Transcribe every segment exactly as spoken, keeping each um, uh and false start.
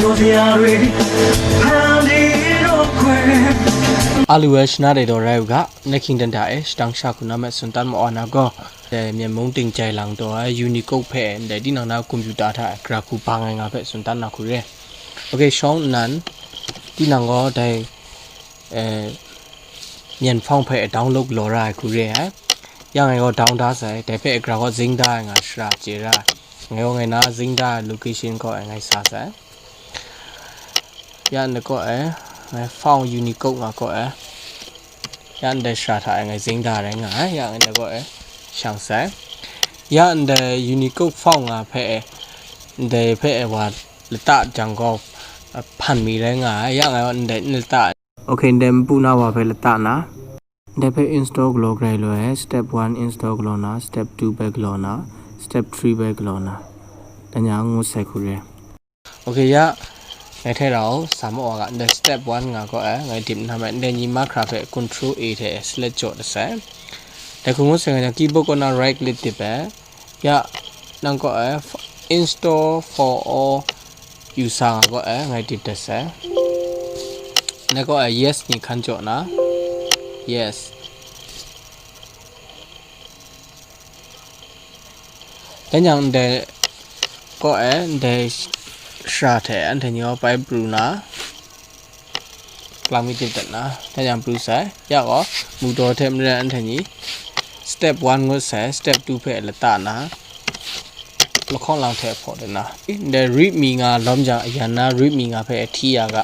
You're the R A, pounding it all quick. အားလုံးပဲ ရှနားတွေတော့ရဲဦးက နေခင်တန်တာအဲ ရှတန်းရှာခုနမဲ့စွန်တန်မအော်နာကော တဲ့ မျက်မှောင်တင်ကြိုင်လန်တော့ Unicode ဖဲတဲ့ ဒီနောက်နာ ကွန်ပျူတာထက် အကြခုပါငယ်ငါဖဲစွန်တန်နာခုရဲ Okay, Sean Nan ဒီနောက်တော့ အဲ မျက်ဖုံးဖဲ download လော်ရခုရဲ ရငယ်ကော down ဒါဆိုင် တဲ့ဖဲအကြကော zing ဒါငါ ရှရာကျေရာ ငယ်ကော ငယ်နာ zing ဒါ location ကော ငယ်စာဆိုင် ရန်တကောအဲ ငယ် found Unicode ငါကောအဲ ရန်တရှရာထား ငယ် zing ဒါရဲငါ ရန်တကောအဲ ရှောင်ဆိုင် ရန်တ Unicode found ငါဖဲ တဲ့ဖဲအဝါ လတကြောင်ကော ဖန်မီရဲငါ ရန်တ လတ Okay, တဲ့ ပူနာဝါဖဲ လတနာ တဲ့ဖဲ install ကလော်ကြဲလို့ step one install ကလော်နာ step two ပဲကလော်နာ step three ပဲကလော်နာ တညာငုတ်ဆိုင်ခုရဲ Okay, ရ ငယ်ထဲတော့ စာမအော်က တဲ့ step one ငါကောအဲ ငယ် dip နာမည် တဲ့ညီမခရာဖဲ control A ထဲ select ကြော့တဆိုင် တဲ့ခုငုတ်ဆိုင်က keyboard ကနာ right click တစ်ပဲ ရ နံကောအဲ install for all user ငါကောအဲ ငယ် dip တဆိုင် နံကောအဲ yes ညီခန်းကြော့နာ yes တညာတဲ့ကောအဲ တဲ့ ရှရာထဲအန်ထညီ ပိုင်ပရူနာ ကလမီတိတနာ တညာပရူဆိုင် ရကော မူတော်ထဲမရန်အန်ထညီ step one ငုတ်ဆိုင် step two ဖဲလတနာ လခေါင်လန်ထဲအဖော်တနာ တဲ့ read me ငါ လောမ်ကြံအရန်နာ read me ငါဖဲအထီးရက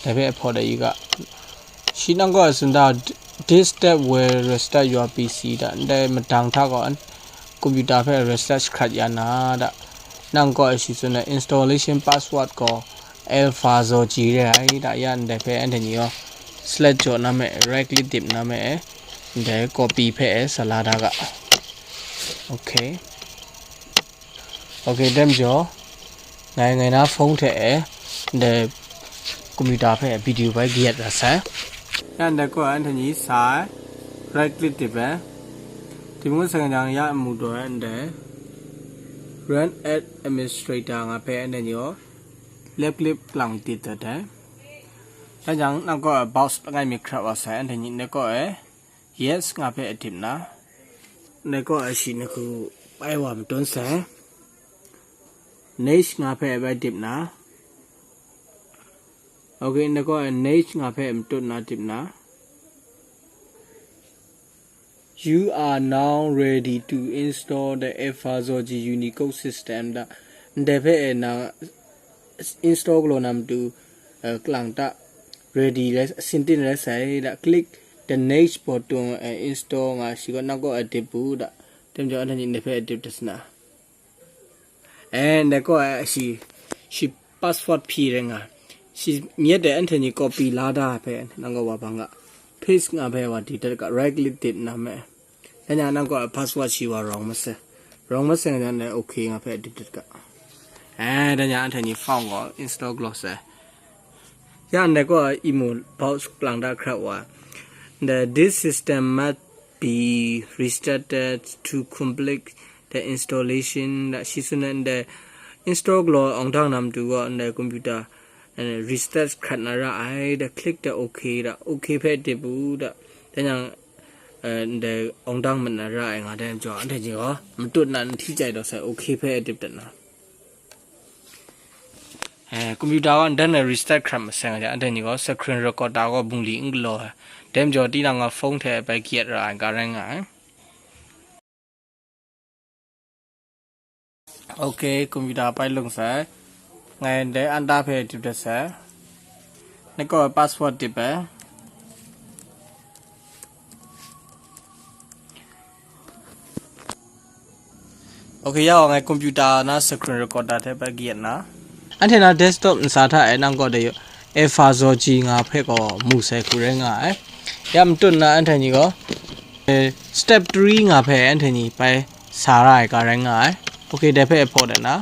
တဲ့ဖဲအဖော်တဲ့ယူက ရှိနံကောအစွန်ဒါ this step will restart your PC ဒါ တဲ့ မတန်ထကော ကွန်ပျူတာဖဲ restart ခရတ်ရနာ ဒါ နံကောအရှိစွန်တဲ့ installation password ကော alpha ဇော်ကြည်တဲ့ ဒါ ရန်တဲ့ဖဲ အန်ထညီရော select ကြော့နာမည် right click dip နာမည် တဲ့ copy ဖဲ ဆလာဒါက Okay. Okay, တမ်းကျော် ငယ်ငယ်နာ ဖုန်းထဲအဲ ဒီ ကွန်ပျူတာဖဲ ဗီဒီယိုပဲ ကြည့်ရတာဆန် ရန်တဲ့ကောအန်ထညီစာ right click တစ်ပဲ ဒီမျိုးစံကြောင်ရအမှုတော်ရန်တဲ့ run as administrator ငါဖဲ အန်ထညီရော left click ကလောင်တစ်တဲ့ ဒါကြောင့် နောက်ကော box တငိုက်မီ ခရပ်ပါဆန် အန်ထညီ နှစ်ကောအဲ yes ငါဖဲအ dip နာ နှစ်ကောအရှိနှစ်ခု ပိုင်ဝါမတွန်းဆန် next ငါဖဲအပဲ dip နာ Okay, နှစ်ကောအဲ next ငါဖဲမတွန်းနာ dip နာ You are now ready to install the Alpha Zoji Unicode system ဒါ တဲ့ဖဲအဲနာ install ကလော်နာမတူ ကလင်တာ ready လဲ အဆင်သင့်လဲဆိုင် ဒါ click the next button and install ငါရှိကော နောက်ကောအ dip ဘူး ဒါ တမ်းကျော် အန်ထညီ နှစ်ဖဲအ dip တစနာ အဲ နှစ်ကောအရှိ ရှိ password ဖြေတယ်ငါ ရှိ မြတ်တဲ့ အန်ထညီ copy လာတာဖဲ နောက်ကောဝါပါငါ paste ငါဖဲဝါ dip တက right click dip နာမည် တညာ နောက်ကော password ရှိဝါ wrong မစဲ wrong မစဲ ညာနဲ့ okay ငါဖဲ dip တက အဲ တညာ အန်ထညီ found ကော install ကလော်ဆဲ ရန်တဲ့ကော email box ကလင်တာ ခရပ်ဝါ the this system must be restarted to complete the installation ဒါ ရှိစွန်တဲ့ install ကလော် အောင်တန်းနာမတူကော တဲ့ ကွန်ပျူတာ အဲ restart ခရတ်နာရအိုင် တဲ့ click တဲ့ okay ဒါ okay ဖဲ dip ဘူး ဒါ တညာ အဲ တဲ့ အောင်တန်းမနာရအိုင် ငါတဲ့ ကြောင့် အန်ထညီရော မတွတ်နာ ထီးကြိုက်တော့ဆဲ okay ဖဲ dip တနာ အဲ ကွန်ပျူတာက ဒန်နဲ့ restart ခရမ်မဆန်ကြ အန်ထညီက screen recorder က ဘုံလီအင်္ဂလော တဲမကျော် တီးနံက ဖုန်းထဲပဲ ကြည့်ရအိုင် ကရန်ငါ Okay, ကွန်ပျူတာပိုင်လုံးဆိုင် ငါတဲ့ အန်တာဖဲ dip တဆဲ နှစ်ကော password တစ်ပဲ Okay, ရအောင် ငါ ကွန်ပျူတာနာ screen recorder ထဲပဲ ကြည့်ရနာ အန်ထညီ desktop နစာထအဲ နံကောတဲ့ Alpha Zoji ငါဖဲကော မူဆဲ ခုရဲငါအဲ ရမတွတ်နာ အန်ထညီကော အဲ step three ငါဖဲ အန်ထညီ ပဲ စာရအဲ ကရန်ငါအဲ Okay, တဲ့ဖဲ အဖော်တဲ့နာ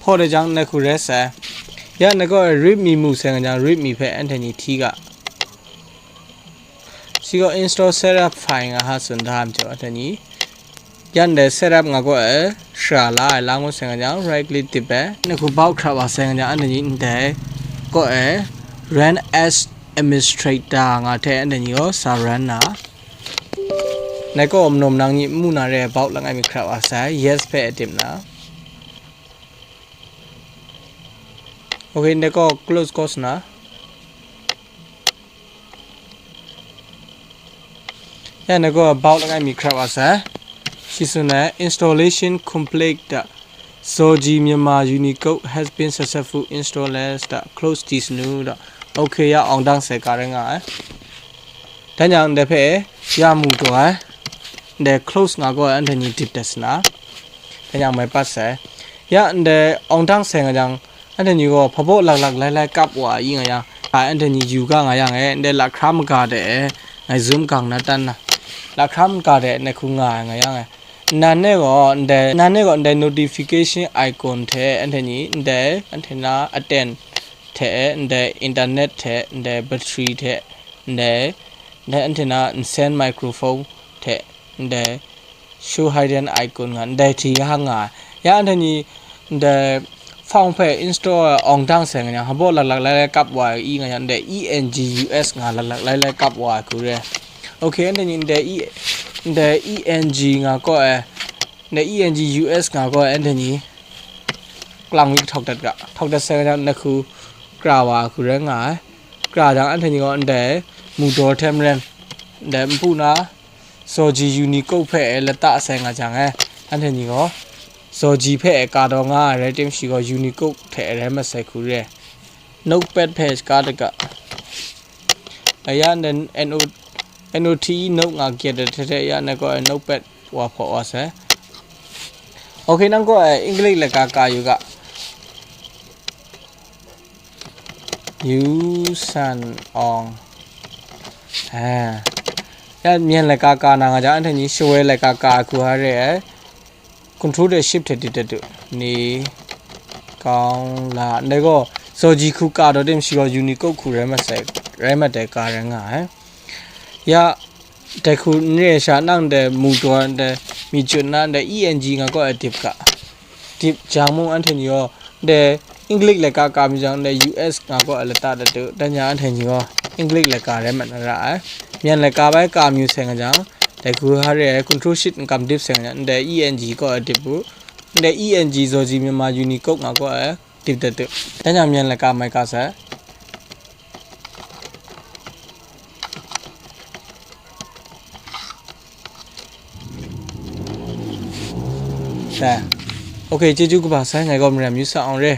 ဖော်တဲ့ကြောင့် နှစ်ခုရဲဆဲ ရနှစ်ကော read me မူဆဲ ငါကြောင့် read me ဖဲ အန်ထညီ ထီးက စီကော install setup file ငါ ဟာစွန်ဒါမကျော် အတညီ Ya ndai setup nga kaw e shara la ai la ngut sai nga jang, right click dip e, na hku bau hkra wa sai nga jang, anhte ni ndai kaw e run as administrator nga hte anhte ni gaw sa run na. Ndai kaw manaw manang ni n mu na re ai bau langai mi hkra wa sai, yes hpe e dip na. Ok, ndai kaw close course na. Ya, ndai kaw bau langai mi hkra wa sai. Shi tsun ai, installation complete da. Zoji Myanmar Unicode has been successful installed da. Close this nu da. Ok, ya awng dang sai ka rai nga ai. Dan yang ndai hpe ya mu taw ai. Ndai close nga kaw ai anhte ni dip dat sa na. Dan yang mai pat sai. Ya ndai awng dang sai nga jang, anhte ni gaw hpabaw laklak lai lai kap wa ai nga yang, ai anhte ni yu ga nga yang e, ndai lahkra maga de e, ngai zum gang na tan na. Lahkra maga de e, ndai hku nga ai nga yang e. Nan e gaw ndai, nan e gaw ndai notification icon hte anhte ni, ndai anhte na aten hte, ndai internet hte, ndai battery hte, ndai, ndai anhte na nsend microphone hte, ndai show hidden icon nga, ndai hti hang nga ai. Ya anhte ni ndai phone hpe install ai awng dang sai nga yang, hpabaw laklak lai lai kap wa ai i nga yang, ndai E N G U S nga laklak lai lai kap wa ai hku re. Ok, anhte ni ndai E, ndai E N G nga kaw ai, ndai E N G U S nga kaw ai anhte ni klang mi htauk dat ga, htauk dat sai nga yang, na hku kra wa ai hku rai nga ai. Kra jang anhte ni gaw ndai mu daw hte maren, ndai npu na Zoji Unicode hpe e lata sai nga jang e, anhte ni gaw Zoji hpe e ka daw nga ai rai tim shi gaw Unicode hte e rai masai hku re ai. Notepad hpe ka daga. Aya ndai N O, N O T E note nga get ai hte hte ya ndai gaw e Notepad wa hpaw wa sai. Ok, nang gaw e English laika ka yu ga. Yu San Awng. Ah. Ya myen laika ka na nga jang, anhte ni shawoi laika ka ai hku hare ai. Control de shift hte dip dat du. Ni kawng la. Ndai gaw, Zoji hku ka daw tim shi gaw Unicode hku rai masai, rai mat ai ka rai nga ai. Ya, dai hku n re ai sha, nang dai mu daw ai, dai mi jut na, dai E N G nga kaw e dip ga. Dip jang mung anhte ni gaw, dai English laika ka mi jang, dai U S nga kaw e lata dat du, dan ya anhte ni gaw, English laika rai mat na ra ai. Myen laika bai ka mi sai nga jang, dai hku hare ai, control shift n kam dip sai nga jang, dai E N G kaw e dip u, dai E N G Zoji Myanmar Unicode nga kaw e dip dat du, dan ya myen laika mai ka sai. Dai. Ok, chyeju kaba sai, ngai gaw Mariam Yu Sa Awng re.